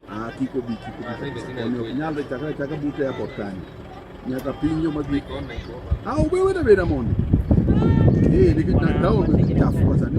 Ah, kik obi, kik obi. Koni ok nyalre chakre achaka but airport kanyo. Nyaka piny yo madhi. Ah, ube weda beda mondo. Eh, nikech na town chafu kwa sani.